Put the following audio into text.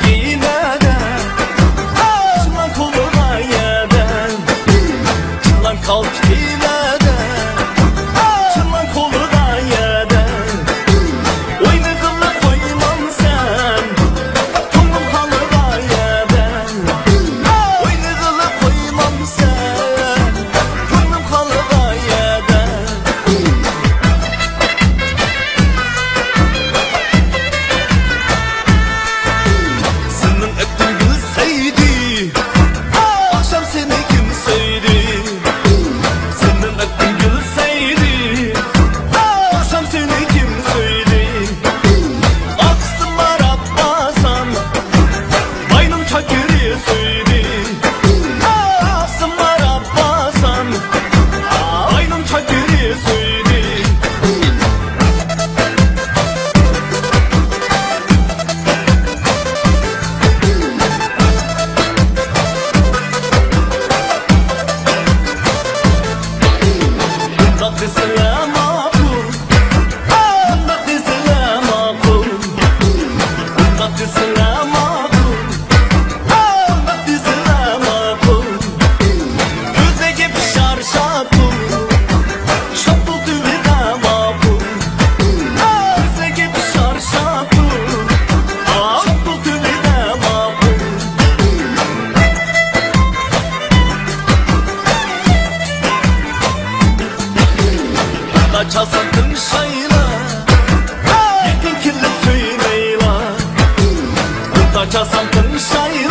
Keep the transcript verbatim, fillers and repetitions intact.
كىيىمەدە، چىلان كولىغا يەدە، چىلان كالتە كىيىمەدە، چىلان كولىغا يەدە. ئوينىغىلى قويمامسەن، كۆڭلۈم خالىغا يەدە. ئوينىغىلى قويمامسەن، كۆڭلۈم خالىغا يەدە. سېنىڭ ئەتىڭ گۈلسەيدى، ئاخشام سېنى كىم سۆيدى؟ سېنىڭ ئەتىڭ گۈلسەيدى، ئاخشام سېنى كىم سۆيدى؟ ئاقسىمار ئاپپاسان، باينىڭ چاكىرى سۆيدى. ئاقسىمار ئاپپاسان، باينىڭ چاكىرى سۆيدى. ئۇنداق دېسىلە ماقۇل، ئۇنداق دېسىلە ماقۇل، ئۇنداق دېسىلە ماقۇل، ئۇنداق دېسىلە ماقۇل. كۆزلىگە پىشار شاپۇل، شاپۇل تۈۋىدە ماقۇل. كۆزلىگە پىشار شاپۇل، شاپۇل تۈۋىدە ماقۇل. چالسام تىڭشايلا، يېقىن كېلىپ سۆيمەيلا. چالسام تىڭشايلا،